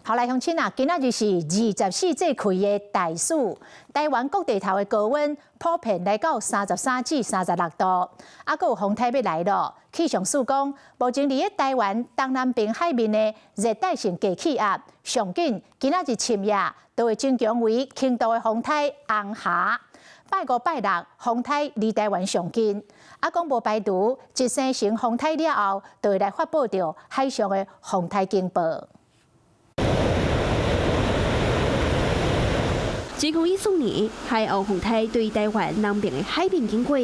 好來，鄉親啊，今仔日是24世紀的大暑，台灣各地頭的高溫普遍來到33至36度，啊，閣有風颱欲來囉。氣象署講，目前佇咧台灣東南邊海面的熱帶性低氣壓，上緊今仔日深夜就會增強為輕度的風颱紅霞。拜五拜六風颱離台灣上近，啊，講無排除一生成風颱了後，就會來發布著海上的風颱警報。2014年，海鷗風颱對台灣南邊的海面經過，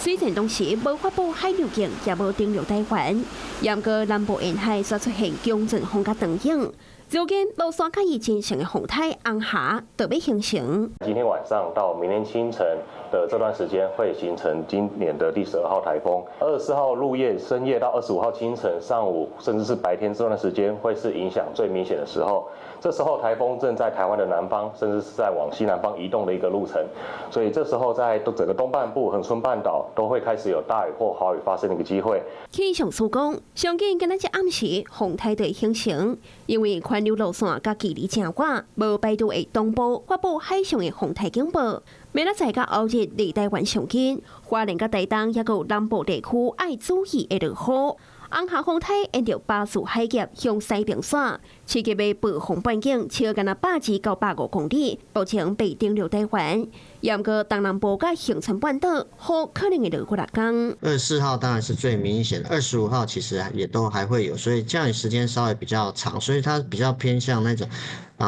雖然當時無發布海流警，也無登陸台灣，毋過南部沿海煞出現強陣風佮長影。如今路線較伊真像的風颱紅霞就欲形成。今天晚上到明天清晨的這段時間，會形成今年的第12號颱風。24號入夜深夜到25號清晨上午，甚至是白天這段時間，會是影響最明顯的時候。這時候颱風正在台灣的南方，甚至是在往西南方移動的一個路程，所以這時候在整個東半部、恆春半島都會開始有大雨或豪雨發生的一個機會。氣象署講，上緊今仔日暗時風颱就會形成，因為環流路線佮距離誠遠，無排除會同步發布海上的風颱警報。明仔載佮後日離台灣上近，花蓮佮台東抑閣有南部地區愛注意會落雨。紅霞風颱沿著巴士海峽向西邊徙，刺激的暴風半徑超干焦120到150公里，目前未登陸台灣。毋過東南部佮恆春半島，雨可能會落幾若工。24號當然是最明顯，25號其實也都還會有，所以降雨時間稍微比較長，所以它比較偏向那種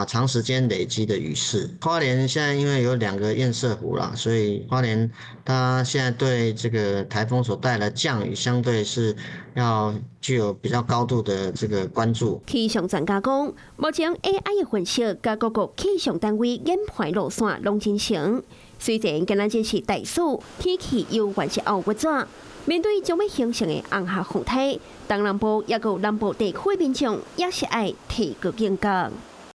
長時間累積的雨勢。花蓮現在因為有兩個堰塞湖啦，所以花蓮它現在對這個颱風所帶來降雨，相對是要具有比較高度的這個關注。氣象專家講，目前 AI 的分析，佮各國氣象單位研判路線攏真成。雖然今仔日是大暑，天氣猶原是後月熱，面對將欲形成的紅霞風颱，東南部抑閣有南部地區的民眾，也是愛提高警覺。